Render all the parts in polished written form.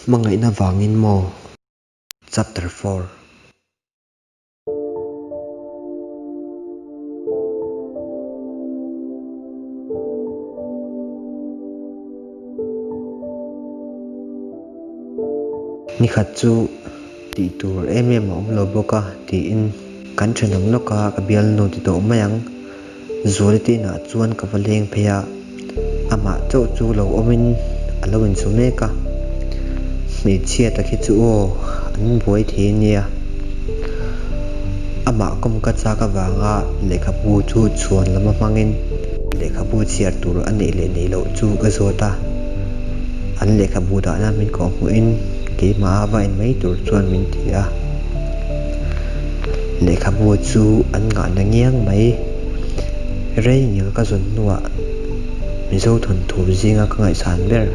Hmangaihna vangin maw? Chapter 4. Nikhat chu tih tur em em a awm lo bawk a tiin kan thenawm lawka ka bialnu ti tawh mai ang. Zuali te inah chuan ka va leng phei a, amah chauh chu lo awmin a lo insu mek a, hmeichhia tak hi chu aw an buai thei a nia. Amah kawm ka chak avanga lehkhabu chu chhuan lama hmangin lehkhabu chhiar tur a neih leh neih loh chu ka zawt a, an lehkhabu dahna min kawhhmuhin keimah a va en mai tur chuan min ti a. Lehkhabu chu an ngahna ngiang mai. Rei ngil ka zawn hnuah Mizo thawnthu zinga ka ngaihsan ber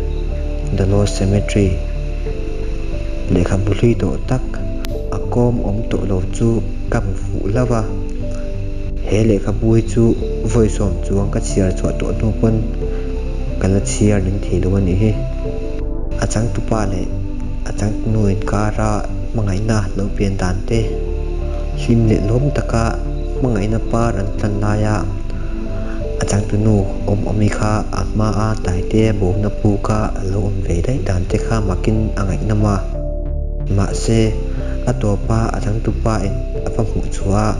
The Lost Cemetery lehkhabu hlui tawh tak a kawm awm tawh lo chu ka hmu fuh hlauh a. He lehkhabu hi chu vawi sawm chuang ka chhiar chhuah tawh hnu pawn ka la chhiar ning thei lo a nih hi. A changtupa leh a changtunu inkara hmangaihna lo pian dan te, hlim leh lawm taka hmangaihna par an tlan laia a changtunu awm awmi kha a hmaa taite bawmna puka a lo awm ve daih dan te kha makin a ngaihnawm a. Mahse, a tawpa a changtupa in a va hmuh chhuah a,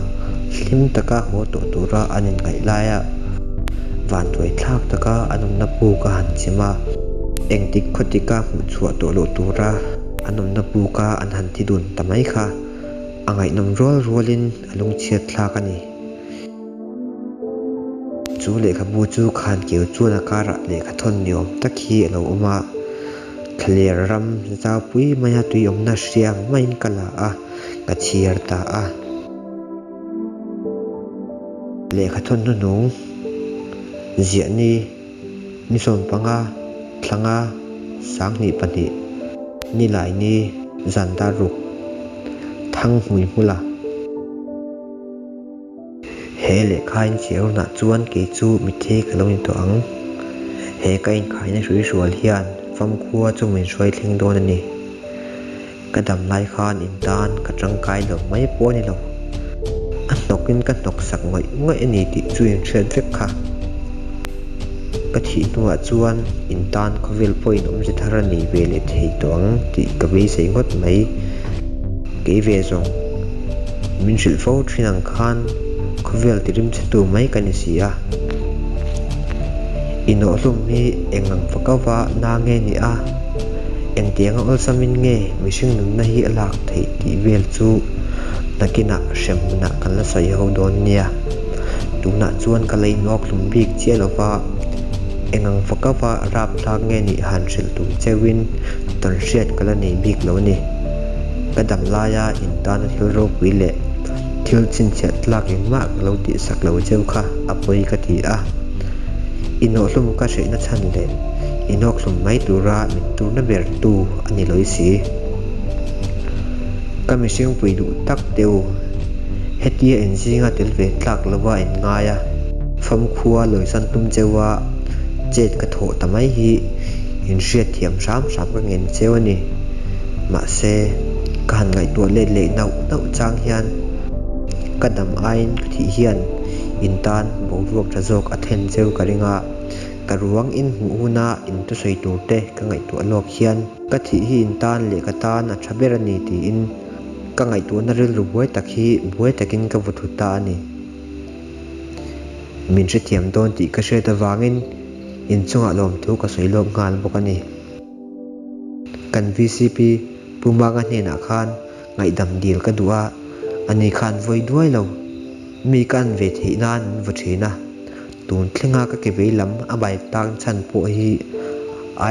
hlim taka haw tawh tura an inngaih laia vantuai thlak taka an awmna puk a han chim a, engtik khawtika hmuh chhuah tawh loh tura An awmna puka an han ti dun ta mai kha a ngaihnawm rual rualin a lungchhiat thlak a ni. Chu lehkhabu chu khan keu chuan a karah lehkha thawn ni awm tak hi a lo awm a, thlaler ram zaupui maia tui awmna hria ang maiin ka la a, ka chhiar ta a. Lehkha thawn hnuhnung ziah ni. Ni 15, thlanga 22, Nilaini zan dar ruk, thang hmui hmula. He lehkha inchhiar hunah chuan kei chu mitthi ka lo ni tawh ang. He ka inkhaina hrui hrual hian famkhua chu min hruai thleng dawn a ni. Ka dam lai khan in tan ka tangkai lo mai pawh a ni lo. A hnawkin ka hnawk sak ngawih ngawih a ni tih chu in hriat vek kha. Ka thih hnuah chuan in tan khawvel pawhin awmze thar a nei ve leh thei tawh ang tih ka beisei ngawt mai. Kei ve zawng min hrilh fo thin ang khan khawvel ti rimchhetu mai ka ni si a. Inawhhlum hi eng ang fakauva na nge ni a? Engtianga awlsamin nge mihring nunna hi a lak theih tih vel chu nakinah hrem hunah kan la sawi ho dawn nia. Tunah chuan ka la inawk hlum bik chiah lo va, engang fakauva rapthlak nge nih han hrilh tur cheuhin tawn hriat ka la nei bik lo a ni. Ka dam laia intana thil ropui leh thil chhinchhiah tlak engmah ka lo tihsak lo cheu kha a pawi ka ti a. Inawhhlum ka hrehna chhan leh inawkhlum mai tura min turna ber tu a ni lawi si. Ka mihring pui duh tak te u, hetia inzinga tel ve tlak lova in ngai a, famkhua lawisan tum cheua chet ka thawh ta mai hi inhriat thiam hram hram ka ngen cheu a ni. Mahse, ka han ngaihtuah let leh nauh nauh chang hian ka dam aiin ka thih hian in tan boruak tha zawk a thlen cheu ka ring a, ka ruang in hmuh huna in thusawi tur te ka ngaihtuah lawk hian ka thih hi in tan leh ka tan a tha ber a ni tiin ka ngaihtuahna rilru buai tak hi buai takin ka vaw thut ta a ni. Min hrethiam dawn tih ka hriat avangin inchungah lawmthu ka sawi lawk nghal bawk a ni. Kan vcp Pu Manga hnenah khan ngaihdam dil ka duh a, ani khan vawi duai lo. Mi ka an ve theih nan min vaw thin a, tun thlenga ka ke vei lam a bai tan chhan pawh hi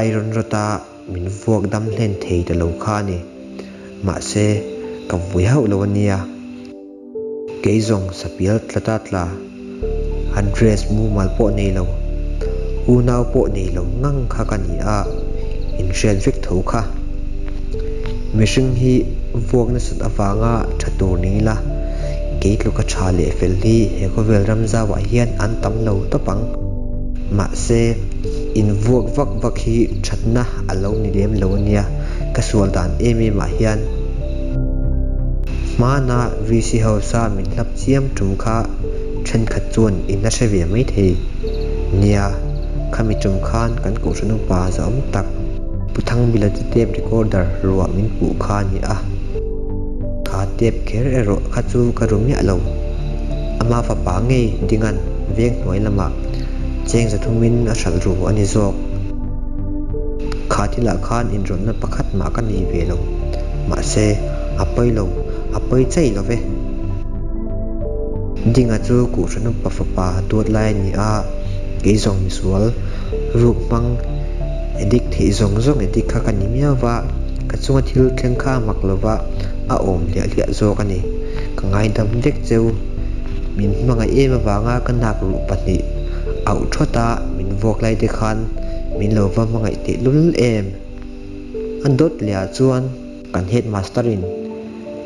iron rod a min vuak dam hlen thei ta lo kha a ni. Mahse, ka vui hauh lo a nia. Kei zawng sapial tlata tla, address mumal pawh nei lo, unau pawh nei lo ngang kha ka ni a, inhriat vek tho kha. Mihring hi vuak nasat avanga tha tur ni ila, kei tluka tha leh fel hi he khawvel ram zauah hian an tam lo tawp ang. Mahse, invuak vak vak hi thatna a lo ni lem lo a nia. Ka sual dan em em ah hian hmana VC House a min hlap chiam tum kha thenkhat chuan in la hre ve mai thei. Nia, khami tum khan kan kohhran upa zahawm tak Pu Thangbila chu tape recorder ruah min puh kha a ni a. Kha tape kher erawh kha chu ka ru miah lo. Ama fapa ngei dinga'n veng hnuai lamah cheng zathumin a hralh ru a ni zawk. Kha thilah khan inrawlhna pakhat mah ka nei ve lo. Mahse, a pawi lo, a pawi chei lo ve. Dinga chu Kuhhran upa fapa duat lai a ni a, kei zawng misual ruk hmang addict theih zawng zawng addict kha ka ni miau va, ka chunga thil thleng kha a mak lo va, a awm hliah hliah zawk a ni. Ka ngaidam vek cheu. Min hmangaih em avanga ka nak ruh pahnih auh thawt a, min vuak lai te khan min lo va hmangaih teh lul em? A dawt leh ah chuan kan headmaster in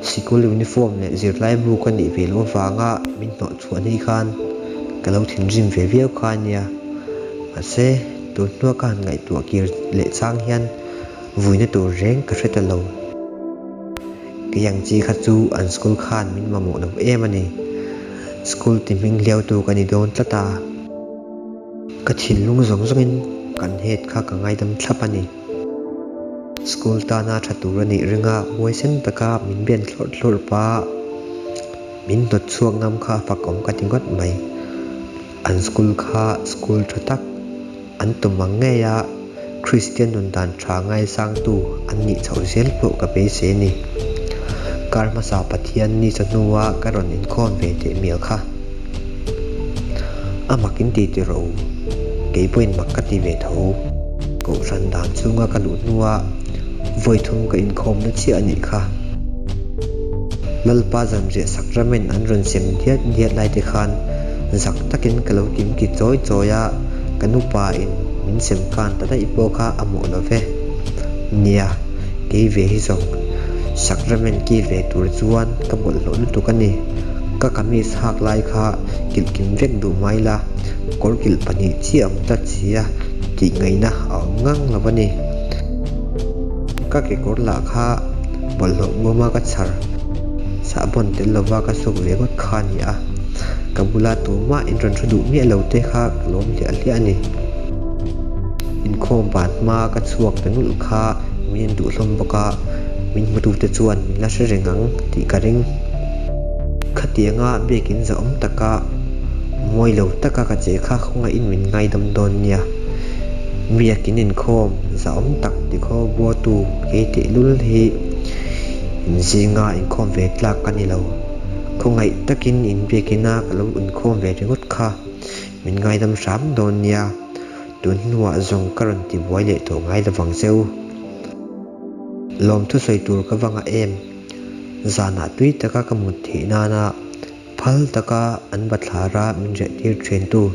sikul uniform leh zirlai bu ka nih ve loh avanga min hnawh chhuah ni khan ka lo thinrim ve viau kha a nia. Mahse, tun hnua ka han ngaihtuah kir leh chang hian vuina tur reng ka hre ta lo. Kei ang chi kha chu an school khan min mamawh lo em a ni. School ti hming hliautu ka ni dawn tlat a. Ka thinlung zawng zawngin kan head kha ka ngaidam thlap a ni. School tana tha tur a nih ringa huaisen taka min ben thlawrh thlawrh pa min hnawt chhuak ngam kha a fakawm ka ti ngawt mai. An school kha school tha tak an tum ang ngei a, Kristian nun dan tha ngaisangtu an nih chhoh zel pawh ka beisei a ni. Kar hmasa Pathian ni chawhnua ka rawn inkhawm ve teh mial kha. A mak in ti ti rawh u, kei pawhin mak ka ti ve tho. Kohhran dan chhunga ka luh hnua vawi thum ka inkhawmna chiah a nih kha. Lalpa zanriah sakramen an rawn sem diat diat lai te khan zak takin ka lo kimki chawi chawi a, ka nupa in min sem khan ta daih pawh kha a mawh lo ve. Nia, kei ve hi zawng sakramen kil ve tur chuan ka bawlhhlawh lutuk a ni. Ka kamis hak lai kha kilh kim vek duh mai la, kawr kilh pahnih chiah awm tlat si a tih ngaihna a awm ngang lo a ni. Ka kekawr lah kha bawlhhlawh bawma ka chhar sahbawn tel lova ka suk ve ngawt kha a ni a, ka bula tumah in rawn thu duh miah lo te kha ka lawm hliah hliah a ni. Inkhawm ban hma ka chhuak ta nulh kha min en duh hlawm bawk a, min hmutute chuan min la hre reng ang tih ka ring. Khatianga biakin zahawm taka mawi lo taka ka che kha khawngaihin min ngaidam dawn nia. Biakin inkhawm zahawm tak tikhaw buatu kei tehlul hi inzinga inkhawm ve tlak ka ni lo. Khawngaih takin inbiakina ka lo inkhawm ve ringawt kha min ngaidam hram dawn nia. Tun hnuah zawng ka rawn ti buai leh tawh ngai lovang che u. Lawmthu sawi tur ka va ngah em? Zanah tui taka ka mut theih nana phal taka an bathlara min rehtir thiantu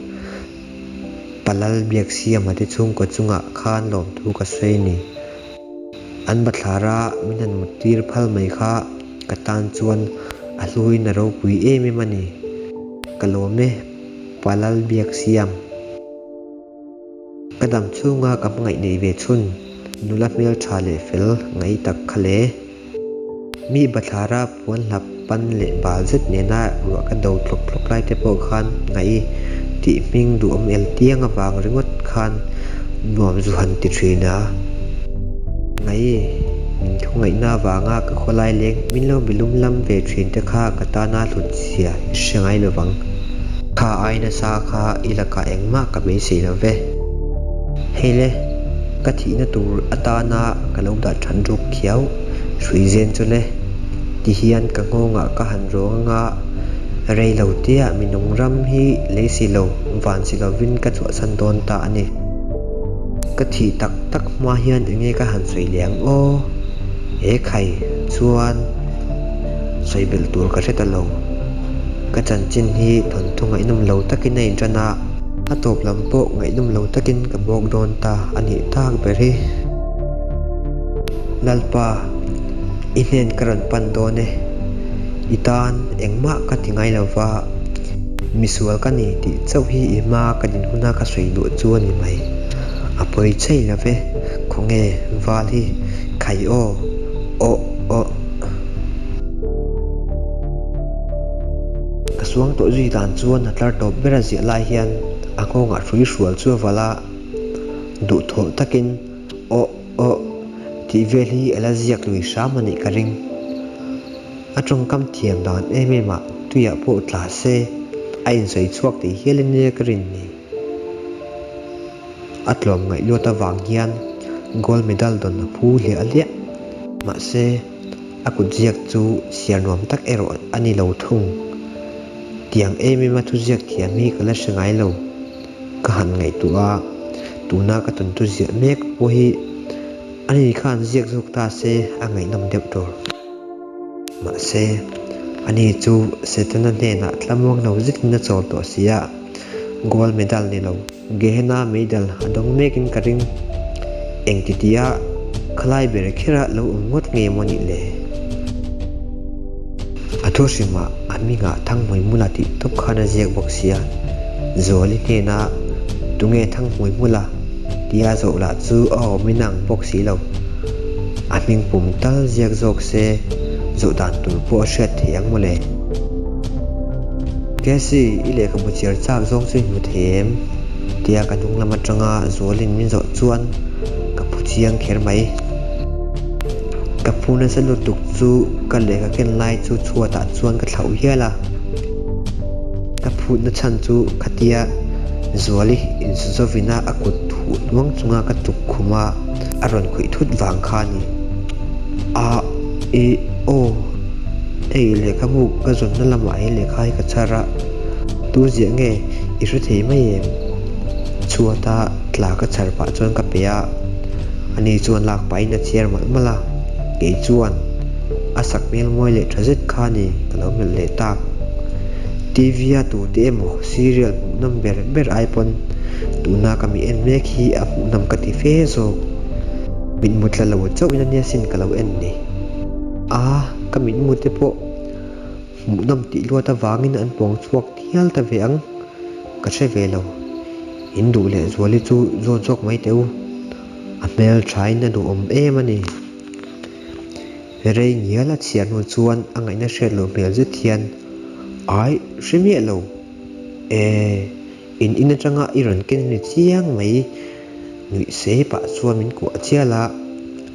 Palal Biaksiama te chhungkaw chungah khan lawmthu ka sawi a ni. An bathlara min han muttir phal mai kha ka tan chuan a hluin a ropui em em a ni. Ka lawm e, Palal Biaksiam. Ka dam chhunga ka hmangaih neih ve chhun nula hmeltha leh fel ngai tak kha le. Mi bathlara puan hlap pan leh bal zet nena ruah ka do tlawk tlawk lai te pawh khan ngaih tih hming duhawm el tiang avang ringawt khan nuam zu han ti thin a. Ngaih min khawngaihna avanga ka khawlai leng min lo bilum lam ve thin te kha ka tana hlut zia i hre ngai lovang. Kha ai nasa kha i lakah engmah ka beisei lo ve. Hei le, ka thihna tur atana ka lo dah that ruk khiau hrui zen chu le. Ti hian ka nghawngah ka han rawng anga rei lo tia minung ram hi lei si lo, van si lovin ka chhuahsan dawn ta a ni. Ka thih tak tak hma hian enge ka han sawi leh ang aw? He khai chuan sawi belh tur ka hre ta lo. Ka chanchin hi thawnthu ngaihnawm lo takin a inṭan a, a tawp lam pawh ngaihnawm lo takin ka bawk dawn ta a nih tak ber hi. Lalpa, i hnen ka rawn pan dawn e. I tan engmah ka ti ngai lo va, misual ka ni tih chauh hi i hma ka din huna ka sawi duh chu a ni mai. A pawi chei lo ve, khawnge val hi. Khai aw, awh awh. Ka suang tawh zui dan chuan a tlar tawp ber a ziah lai hian a nghawngah hrui hrual chu a valh a, duhthawh takin awh awh tih vel hi a la ziak lui hram a nih ka ring. A tawngkam thiam dan em em ah tuiah pawh tla se a insawi chhuak tih hial in nia ka rin ni. A tlawm ngaih luat avang hian gold medal dawn a phu hliah hliah. Mahse, a kut ziak chu chhiar nuam tak erawh a ni lo thung. Tiang em em a thuziak thiam hi ka la hre ngai lo. Ka han ngaihtuah a, tuna ka tawn thuziah mek pawh hi ani khan ziak zawk ta se a ngaihnawm deuh tur. Mahse, ani chu Setana hnenah tlamuang lo zetin a chawl tawh si a, gold medal ni lo, Gehenna medal a dawng mekin ka ring. Engtitia khalai ber khera lo awm ngawt nge maw nih le? A thu hrimah a hmingah Thanghmuihmula tih tawp khan a ziak bawk sia, Zuali hnena tunge Thanghmuihmula tia zawh lah chu a awmin a ang bawk si lo. A hming pum tal ziak zawk se zawh dan tur pawh a hriat theih ang mawle. Cassie, i lehkhabu chhiar chak zawng chu i hmu thei em? tia ka hnung lam atanga Zualin min zawh chuan ka phu chiang kher mai. Ka phu nasa lutuk chu ka lehkha ken lai chu chhuatah chuan ka thlauh hial a. Ka phutna chhan chu khatia Zuali inzawina a kut huh hnuang chunga ka tuk khum a, a rawn khawih thut vang kha a ni. A, i, aw, hei lehkhabu ka zawnna lamah he lehkha hi ka chhar a, tu ziah nge i hre thei mai em? Chhuata tla ka chhar pah chuan ka pe a, ani chuan lak pahin a chhiar malh malh a, kei chuan a sak hmel mawi leh tha zet kha a ni ka lo melh leh tak. TV a tute emaw serial hmuhnawm ber ber ai pawn tuna ka mi en mek hi a hmuhnawm ka ti fe zawk. Mitmu tla lo chauhin a nia sin ka lo en ni. A, ka mitmu te pawh hmuhnawm tih luat avangin an pawng chhuak thial ta ve ang. Ka hre ve lo. In duh leh zuali chu zawt zawk mai teh u. A hmel thain a duhawm em a ni. Rei ngial a chhiar hnu chuan a ngaihna hriat loh hmel zet hian, Ai, hre miah lo. E, in in atanga i rawn ken ni chiang mai nuih sei pah chuan min kuah chial a,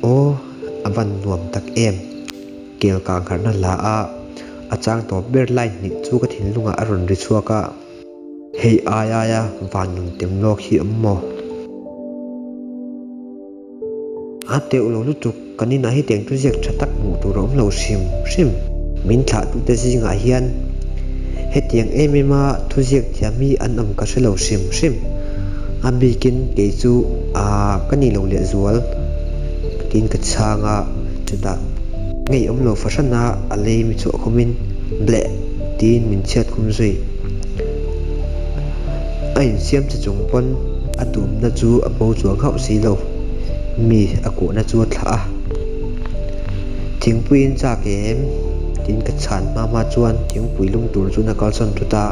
Aw, a van nuam tak em. Kel kang harhna hla a, a chang tawp ber line hnih chu ka thinlungah a rawn ri chhuak a. Hei ai aia van nun tem lawk hi awm maw? A teuh lo lutuk, kan inah hi tiang thuziak tha tak hmuh tur a awm lo hrim hrim. Min thlahtute zingah hian hetiang em em a thuziak thiam hi an awm ka hre lo hrim hrim. A bikin kei chu aa ka ni lo lehzual tiin ka chhang a, chutah ngeiawm lo fahran a a lei mi chhuah khumin bleh tiin min chhiat khum zui. A insiam che chung pawn a tumna chu a bo chuang hauh si lo, mi a kuahna chu a thlah a. Thingpuiin chak em? Tiin ka chhan hma hma chuan thingpui lum tur chuan a kalsawn thut a,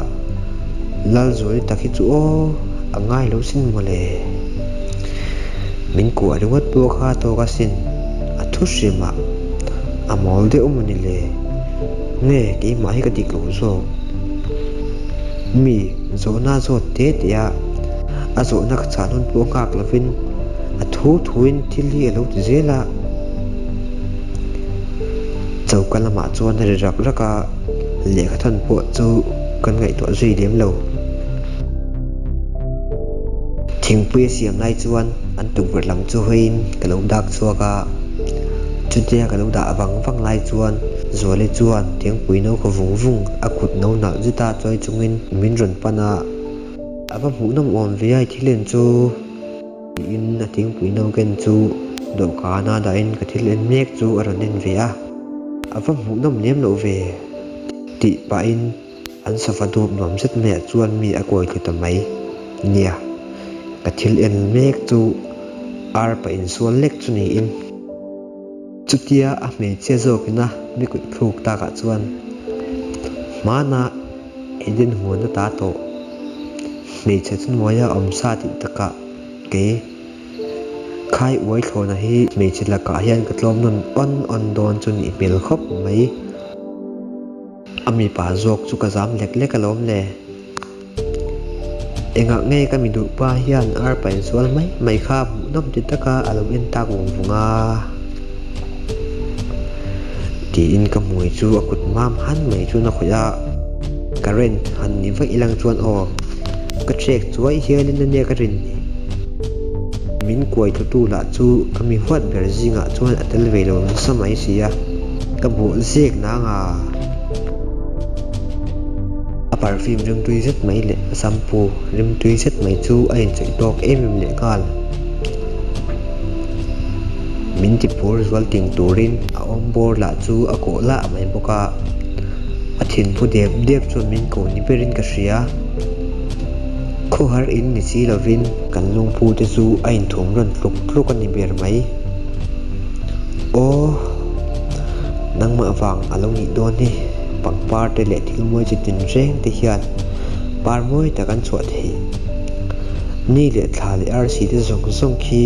Lalzuali tak hi chu aw, a ngai lo sin mawle. Min kuah ringawt pawh kha a tawk asin, a thu hrim a, a mawl deuh mawni le. Nge keimah hi ka dik lo zawk? Mi zawhna zawt te teh a, a zawhna ka chah nawn pawh nghak lovin a thu thuin thil hi a lo ti zel a. Choka lamah chuan a ri rak rak a, lehkha thawn pawh chu kan ngaihtuah zui lem lo. Thingpui a siam lai chuan an tukverh lam chu hawiin ka lo dak chhuak a, chutia ka lo dah vang vang lai chuan Zuali chuan thingpui no khaw vung vung a kut no nalh zet a chawi chungin min rawn pan a, A va hmuhnawm awm ve a i thil en chu tiin a thingpui no ken chu dawhkan a dahin ka thil en mek chu a rawn en ve a, A va hmuhnawm lem loh ve tih pahin An sofa dup nuam zet maiah chuan mi a kawi thlu ta mai. Nia, ka thil en mek chu arpa insual lek chu niin. Chutia a hmeichhia zawkina mi kut thluk takah chuan hmana Eden huan a ta tawh. Hmeichhe chu hnuaia awm sa tih takah kei. Khai uai thlawna hi hmeichhe lakah hian ka tlawm nawn awn awn dawn chu nih hmel khawp mai. A mipa zawk chu ka zam lek lek alawm le. Engah nge ka mi duh pa hian arpa insual mai mai kha hmuhnawm ti taka a lo en tak vung vung a? Tiin ka hmui chu a kut mam han mai chuan a khawih a, current han ni vaih ilang chuan aw ka ṭhek chuai hialin ania ka rin ni. Min kuai thutu lah chu ka mi huat ber zingah chuan a tel ve lo nasa mai si a, ka bawh zek nang a. A perfume rimtui zet mai leh a shampoo rimtui zet mai chu a inchawih tawk em em leh nghal. Min ti phur zual ting turin a awm bawr lah chu a kawh lah mai bawk a, a thinphu dep dep chuan min koh ni berin ka hria. Khawhar in ni si lovin kan lungphu te chu a inthum rawn tluk tluk a ni ber mai. Aw, nangmah vang a lo nih dawn hi, pangpar te leh thil mawi chi tin reng te hian par mawi tak an chhuah thei. Ni leh thla leh arsi te zawng zawng khi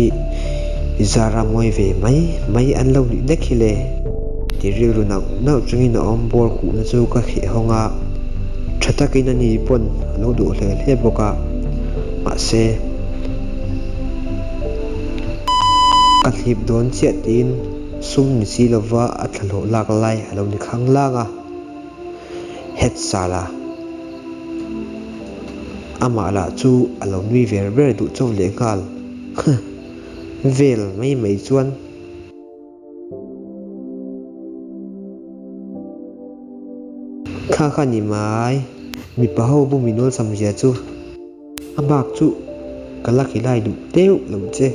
i zara mawi ve mai mai an lo nih nek hi le. Ti rilru nauh nauh chungin a awm bawr khuhna chu ka hreh hawng a, tha takin a ni pawn a lo duh hle hle bawk a, mahse ka hlip dawn chiah tiin sum ni si lova a thlahlawh lak lai a lo ni khang lang a, het sala amah lah chu a lo nui ver ber duh chauh lehnghal vel mai mai chuan. Kha kha ni mai, mipa ho bu min awlsam zia chu a bak chu ka la khilai duh deuh lo che.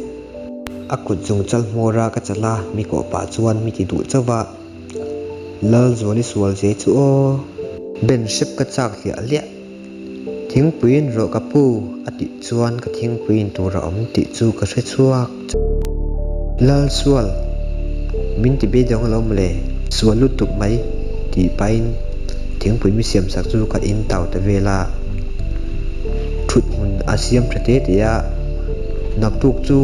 A kut zawng chal hmawr a ka chala mi kawh pah chuan mi ti duh chauh va, Lalzuali sual zia chu aw. Ben hrep ka chak hliah hliah. Thingpuiin rawh ka pu a tih chuan ka thingpuiin tur a awm tih chu ka hre chhuak. Lalsual, min ti beidawng alawm mawle, sual lutuk mai tih pahin thingpui mi siam sak chu ka in tau ta vel a. Thut hmun a siam tha te te a, naktuk chu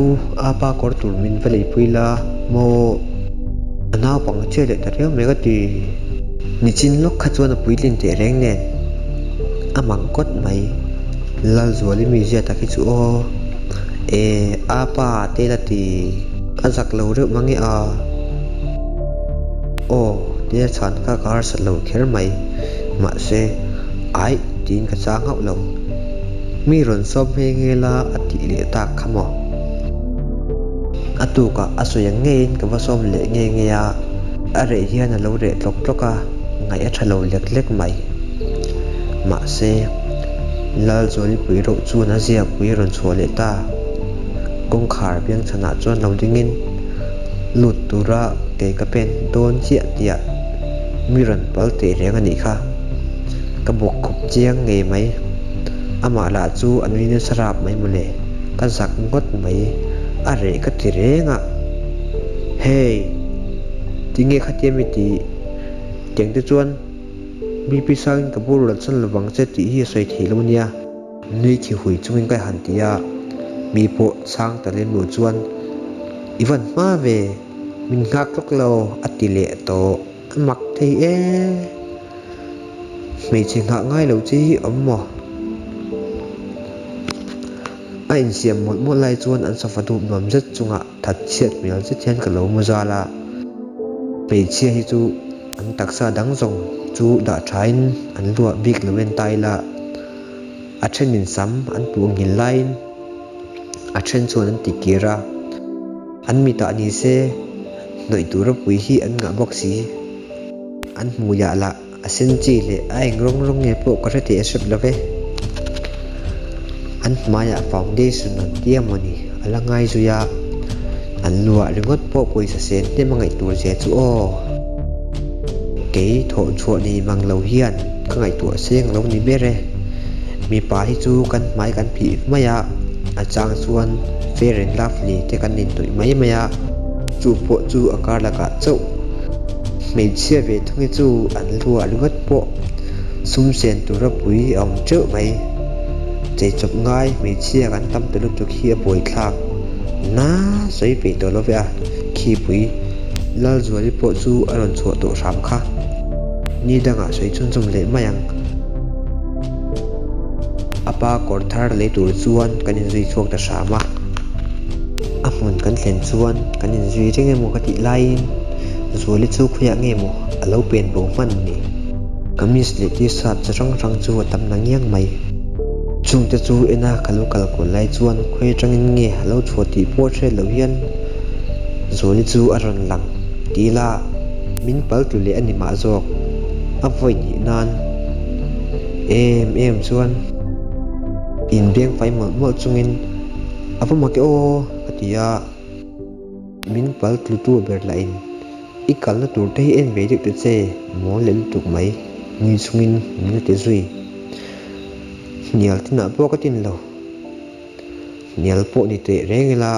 apa kawr tur min va leipui la maw? A naupang a chhiat leh ta riau mai ka ti. Nichin lawk kha chuan a puitlin teh reng nen a mang kawt mai. Lalzuali mizia tak hi chu aw e a pa te la ti a zak lo reuh mang e a. Aw tia chhan kha ka harsat lo kher mai. Mahse aih tiin ka chang hauh lo. Mi rawn sawm nghe nghe la a tih leh tak kha maw. A tukah a sawi ang ngeiin ka va sawm leh nge nge a, a reh hian a lo reh tlawk tlawk a, ngaih a tha lo lek lek mai. Mahse, Lalzualipui roh chuan a ziakpui a rawn chhuah leh ta. Kawngkhar biangchhanah chuan lo dingin lut tura kei ka pen dawn chiah tihah mi rawn pal teh reng a nih kha. Ka bawk khup chiang ngei mai. Amah lah chu a nui nasa rap mai mawle. Ka zak ngawt mai, a reh ka ti reng a. Hey! Tinge khatia mi tih? Tiang te chuan BP sangin ka bur rat san lovang che tih hi a sawi theih lo nia. Nui khi hui chungin ka han ti a, mi pawh chhang ta lem lo chuan I van hma ve, min nghak tlawk lo a ti leh tawh, a mak thei e. Hmeichhe nghah ngai lo che hi awm maw? A insiam mawlh mawlh lai chuan an sofa dup nuam zet chungah that chhiat hmel zet hian ka lo mu zal a. Hmeichhia hi chu an taksa dang zawng chu dah thain an luah bik lo en ta ila, a thenin sam an puh ngil laiin a then chuan an ti kir a. An mitah ni se hnawih tur ropui hi an ngah bawk si. An hmuiah lah A sen chi leh a eng rawng rawng nge pawh ka hre teh a hrep lo ve. An hmaiah foundation an tia mawni a la ngai zui a, an luah ringawt pawh pawisa sen hnem a ngaih tur zia chu aw. Kei thawh chhuah nei mang lo hian ka ngaihtuah seng lo ni ber e. Mipa hi chu kan hmai kan phih mai a, a chang chuan fair and lovely te kan inhnawih mai mai a, chu pawh chu a kar lakah chauh. Hmeichhia ve thung hi chu an luah ringawt pawh sum sen tura pui a awm teuh mai. Cheichawp ngai hmeichhia kan tam ta lutuk hi a buaithlak. Na sawi peih tawh lo ve a, khipui Lalzuali pawh chu a rawn chhuah tawh hram kha. Ni dangah sawi chhunzawm leh mai ang. A pa kawr thar lei tur chuan kan inzui chhuak ta hram a. A hmun kan thlen chuan kan inzui reng emaw ka tih laiin Zuali chu khawiah nge maw a lo pen bo hman ni. Kamis leh t-shirt chi hrang hrang chu a tam na ngiang mai. Chungte chu ena ka lo kal kual lai chuan khawi atangin nge a lo chhuah tih pawh hriat loh hian Zuali chu a rawn lang ti ila min pal tlu leh a ni mah zawk. A vawi hnih nan em em chuan inbeng fai mawlh mawlh chungin a va mak e aw ka ti a. Min pal tlu tu ber lahin i kalna tur te hi en ve deuh ta che mawl leh lutuk mai nui chungin min la ti zui. Hnial tinah pawh ka tin lo. Hnial pawh ni teh reng ila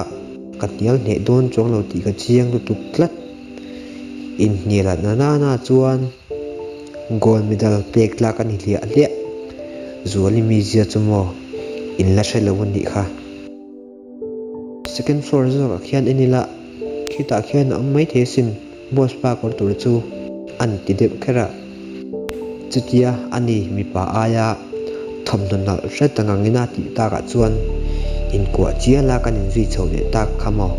ka hnial hneh dawn chuang lo tih ka chiang lutuk tlat. Inhnial a na nana chuan gold medal pek tlak a ni hliah hliah. Zuali mizia chu maw in la hre lo a nih kha. Second floor zawkah khian en ila khitah khian a awm maithei asin boss pa kawr tur chu an ti deuh kher a. Chutia a ni mipa aia thawmhnaw nalh hret ang angin a tih takah chuan inkuah chiala kan inzui chho leh tak kha maw.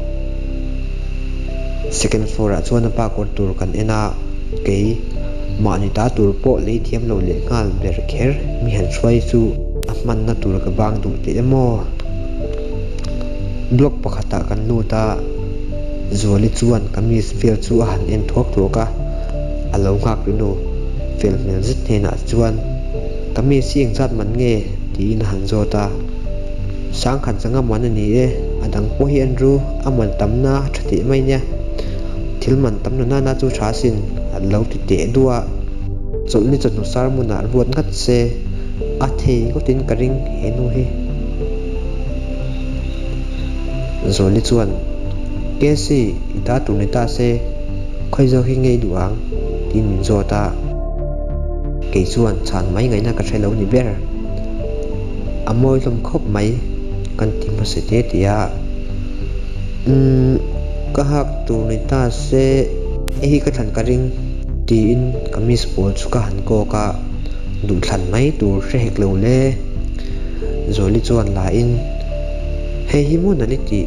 Second floor ah chuan a pa kawr tur kan en a, kei mahni ta tur pawh lei thiam lo leh nghal ber kher mi han hruai chu a hmanna tur ka bang duh teh em aw. Block pakhatah kan lut a, Zuali chuan kamis vel chu a han en thuak thuak a, a lo nghak ri nu fel hmel zet hnenah chuan kamis hi engzat man nge tiin a han zawt a, Sangkhat zanga man a ni e, a dang pawh hi en ru, a man tamna a tha teh mai nia, thil man tam na nana chu tha asin a lo ti teh duah a, chawlhni chawhnu sermon-ah ruat ngat se a thei ngawtin ka ring he nu hi. Zawli chuan, Casey, i ta tur ni ta se, khawi zawk hi nge i duh ang? tiin min zawt a. Kei chuan chhan mai ngaihna ka hre lo ni ber. A mawi hlawm khawp mai kan ti hmasa te ti a. Umm, ka hak tur ni ta se, hei hi ka thlan ka ring, tiin kamis pawl chu ka han kawk a. Duhthlan mai tur hre hek lo le. Zawli chuan lahin, Hei hi maw nali tih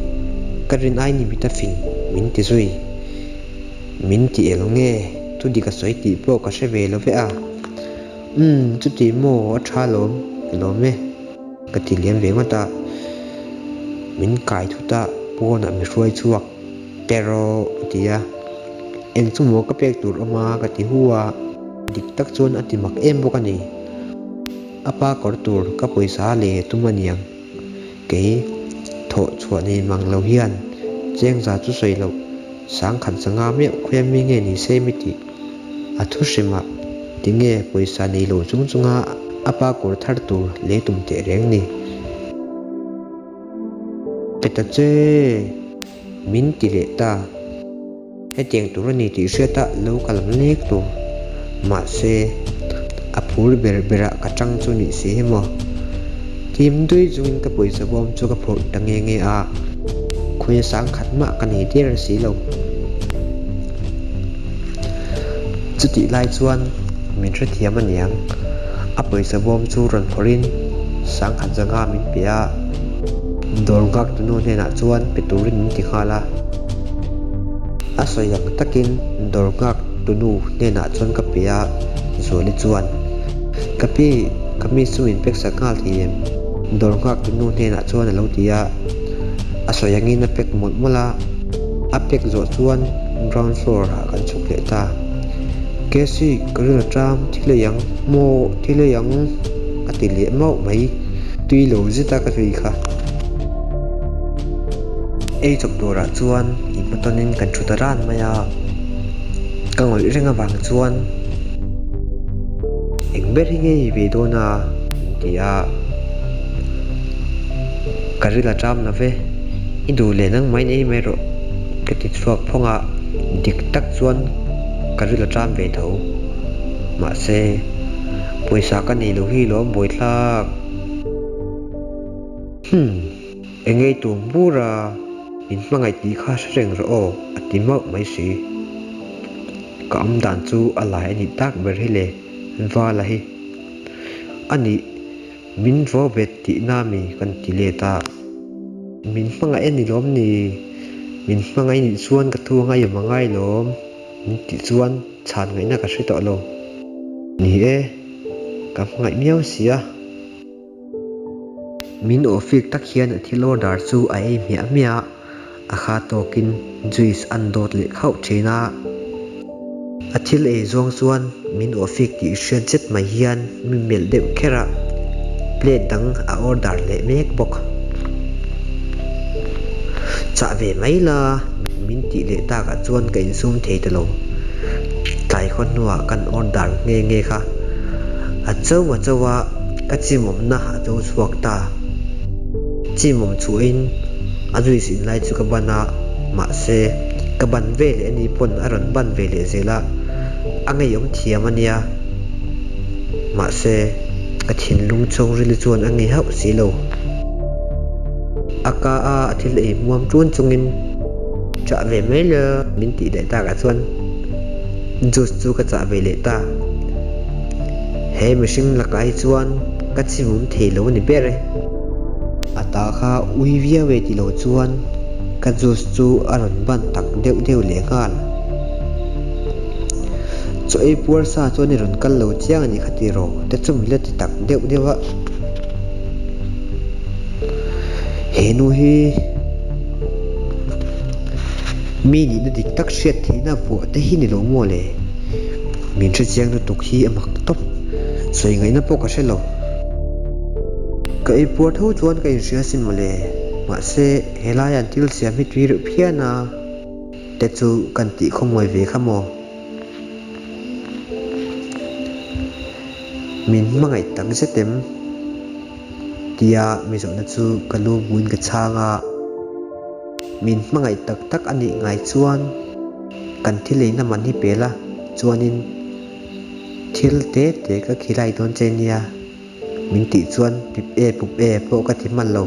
ka rin ai ni mit a fing min ti zui. Min ti eng nge thu dik a sawi tih pawh ka hre ve lo ve a. Umm chuti maw a tha lawm ka lawm e ka ti liam ve ngawt a. Min kai thut a pawnah mi hruai chhuak te rawh a ti a. Eng chu maw ka pek tur awm a ka ti hu a. Dik tak chuan a ti mak em bawk a ni. A pa kawr tur ka pawisa leh tum a niang. Kei thawh chhuah nei mang lo hian chengza chu sawi loh sangkhat zanga meuh khawi mi nge ni se mi tih a thu hrimah tinge pawisa nei lo chung chunga a pa kawr thar tur lei tum teh reng ni. Pe ta che! Min ti leh ta. Hetiang tur a ni tih hriata lo ka lam lek tur. Mahse, a phur ber berah ka tang chu nih si hi maw? Tim dui chungin ka pawisa bawm chu ka phurh ta nge nge a, khawi sang khat mah ka nei der si lo. Chutih lai chuan min hrethiam a niang, a pawisa bawm chu rawn phawrhin sangkhat zanga min pe a, dawr nghak tunu hnenah chuan pe turin min ti nghal a. A sawi ang takin dawr nghak tunu hnenah chuan ka pe a, Zuali chuan, Ka pi, ka mi chu min pek sak nghal thei em? Dawr nghak tunu hnenah chuan a lo ti a, a sawi angin a pek mawlh mawlh a, a pek zawh chuan ground floor ah kan chhuk leh ta. Casey, ka rin a ṭam, thil ei ang, maw, thil ei ang, a ti leh mauh mai, tui lo zet a ka zui kha. Ei chawp turah chuan inhmatawnin kan thu ta ran mai a, ka ngawih reng avang chuan eng ber hi nge i ve dawn a min ti a, ka ril a ṭam lo ve, i duh leh nang mai nei mai rawh ka ti chhuak phawng a, dik tak chuan ka ril a ṭam ve tho, mahse pawisa ka nei lo hi lawm buaithlak. Humm. Eng ei tur bur a? Min hmangaih tih kha hre reng rawh aw, a ti mauh mai si. Ka awm dan chu a lai a nih tak ber hi le, Vala hi. A nih, min vaw bet tihna mi kan ti let a. Min hmangaih a ni lawm ni? Min hmangaih nih chuan ka thu a ngaiawm a ngai lawm, min tih chuan chhan ngaihna ka hre tawh lo. Ni e, ka hmangaih miau si a. Min awhfik tak hian a thil order chu a ei hmiah hmiah a, a kha tawkin juice an dawt leh khauh thin a. A thil ei zawng chuan min awhfik tih hriat zet mai hian mi melh deuh kher a, plate dang a order leh mek bawk. Chah ve mai la, min tih leh takah chuan ka insum thei ta lo. Tlai khaw hnuah kan order nghe nghe kha a cho a cho a, ka chimawmna a cho chhuak ta. Chimawm chhuahin a juice in lai chu ka ban a, mahse ka ban ve leh a ni pawn a rawn ban ve leh zel a, a ngeiawm thiam a nia. Mahse ka thinlung chhungril chuan a ngei hauh si lo. A ka a a thil ei hmuam ṭun chungin chah ve mai la min tih leh takah chuan juice chu ka chah ve leh ta. He mihring lakah hi chuan ka chimawm thei lo a ni ber e. A ta kha ui viau e ti lo chuan ka juice chu a rawn ban tak deuh deuh leh nghal. Chaw ei puar sa chuan i rawn kal lo chiang a nih kha tiraw te chu min la ti tak deuh deuh a. He nu hi mi nihna dik tak hriat theihna vuah te hi ni lo maw le? Min hre chiang lutuk hi a mak tawp, sawi ngaihna pawh ka hre lo. Ka ei puar tho chuan ka inhria asin maw le, mahse helaiah an thil siam hi tui reuh phian a, te chu kan tih khawmuai ve kha maw? Min hmangaih tak zet em? Tia mi zawhna chu ka lu buin ka chhang a. Min hmangaih tak tak a nih ngai chuan kan thil eina man hi pe la, chuanin thil te te ka khilai dawn che nia min tih chuan pip e pup e pawh ka ti hman lo,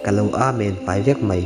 ka lo amen fai vek mai.